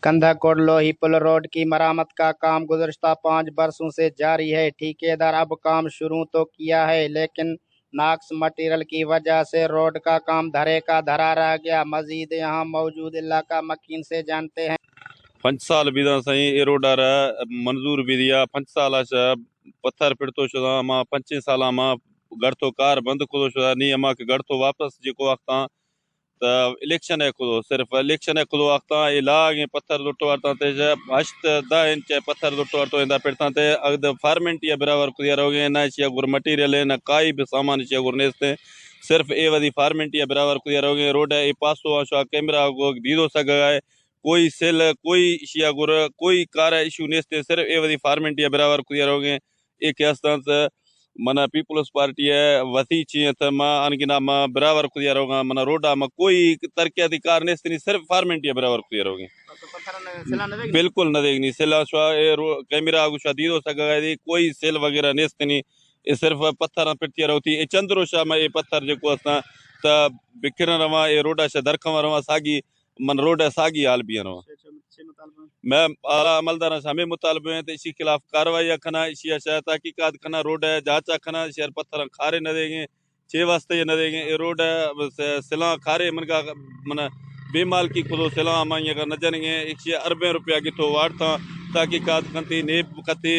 کندہ کوٹ لوہی پل روڈ کی مرمت کا کام گزشتہ پانچ برسوں سے جاری ہے۔ ٹھیکیدار اب کام شروع تو کیا ہے، لیکن ناقص مٹیریل کی وجہ سے روڈ کا کام دھرے کا دھرا رہ گیا۔ مزید یہاں موجود علاقہ مکین سے جانتے ہیں۔ پنچ سال بیداں سائیں، اے روڈ آرا منظور بیدیا، پنچ سال آشا پتھر پڑتو شداں، ما پنچیں سالاں ما گڑتو کار بند کدو شداں، نی اما کہ گڑتو واپس جیکو وقتاں تا الیکشن ء کدو، صرف الیکشن ء کدو وقتاں اے لاگیں پتھر لٹو ارتاں تے، ہشت دہ انچ ء پتھر لٹو ارتو اندا پڑتاں تے، اگد فارمنٹی ء برابر کدیا روگیں، نہ ایشی ء گر مٹیریل ہے، نہ کائی بھی سامان ایشی ء گر نیست ہیں۔ صرف اے ودی فارمنٹی ء برابر کدیا روگیں، روڈ ء اے پاسو آ شوا کیمرہ کو دیدو سگا ہے، کوئی سیل، کوئی ایشی ء گر، کوئی کار ایشو نیست ہیں، صرف اے ودی فارمنٹی ء برابر کدیا روگیں۔ اے کہ استاں تے منا پیپلز پارٹی ء وتی چی انت، ما انگنا ما برابر کدیا روگاں، منا روڈا ما کوئی ترقیاتی کار نیستنی، صرف فارمنٹی ء برابر کدیا روگیں۔ بالکل نہ دیگنی، سیلا شوا اے رو-، کیمرہ آگو شوا دیدو سگا دی، کوئی سیل وغیرہ نیستنی، اے صرف پتھر پٹیا روتی۔ اے چندرو شاہ ما اے پتھر جکو استاں تا بکھرن رواں، اے روڈا شا درکھواں رواں، ساگی من روڈ ء ساگی حال بیانو۔ میں اعلی عملداراں سے ہمیں مطالبہ ہیں تو اسی خلاف کاروائی کناں، اسی اشاء تحقیقات کناں، روڈ ء جاچا کناں، شہر پتھراں کھارے نہ دیگیں، چے واسطے یہ نہ دیگیں، اے روڈ ء بس سلاں کھارے من کا من بے مال کی کدو سلاں ہم اگر نہ جنگیں، ایک شے اربیں روپیہ کی تو واڑ تھا، تحقیقات کنتی، نیب کتی،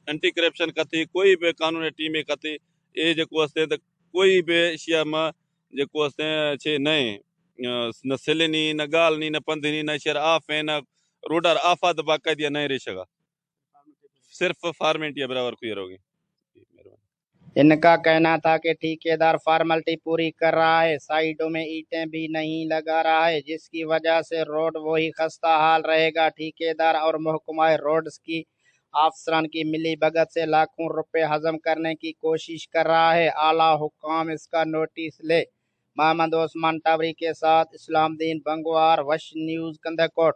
اینٹی کرپشن کتی، کوئی بھی قانون ٹیمیں کتی، اے جکو ہستے تو کوئی بھی شیا ما جکو ہستے چے نئے۔ نہ سلنی، نہ گالنی، نہ پندنی، نہ شر آفیں، نہ روڈر آفا د باقاعدہ نئے ریشگا۔ صرف فارمنٹی برابر کوئی روگی۔ ان کا کہنا تھا کہ ٹھیکیدار فارملٹی پوری کر رہا ہے، سائیڈوں میں اینٹیں بھی نہیں لگا رہا ہے، جس کی وجہ سے روڈ وہی خستہ حال رہے گا۔ ٹھیکیدار اور محکمہ روڈز کی افسران کی ملی بھگت سے لاکھوں روپے ہضم کرنے کی کوشش کر رہا ہے۔ اعلی حکام اس کا نوٹس لے۔ محمد عثمان ٹاوری کے ساتھ اسلام دین بنگوار، وش نیوز، کندہ کوٹ۔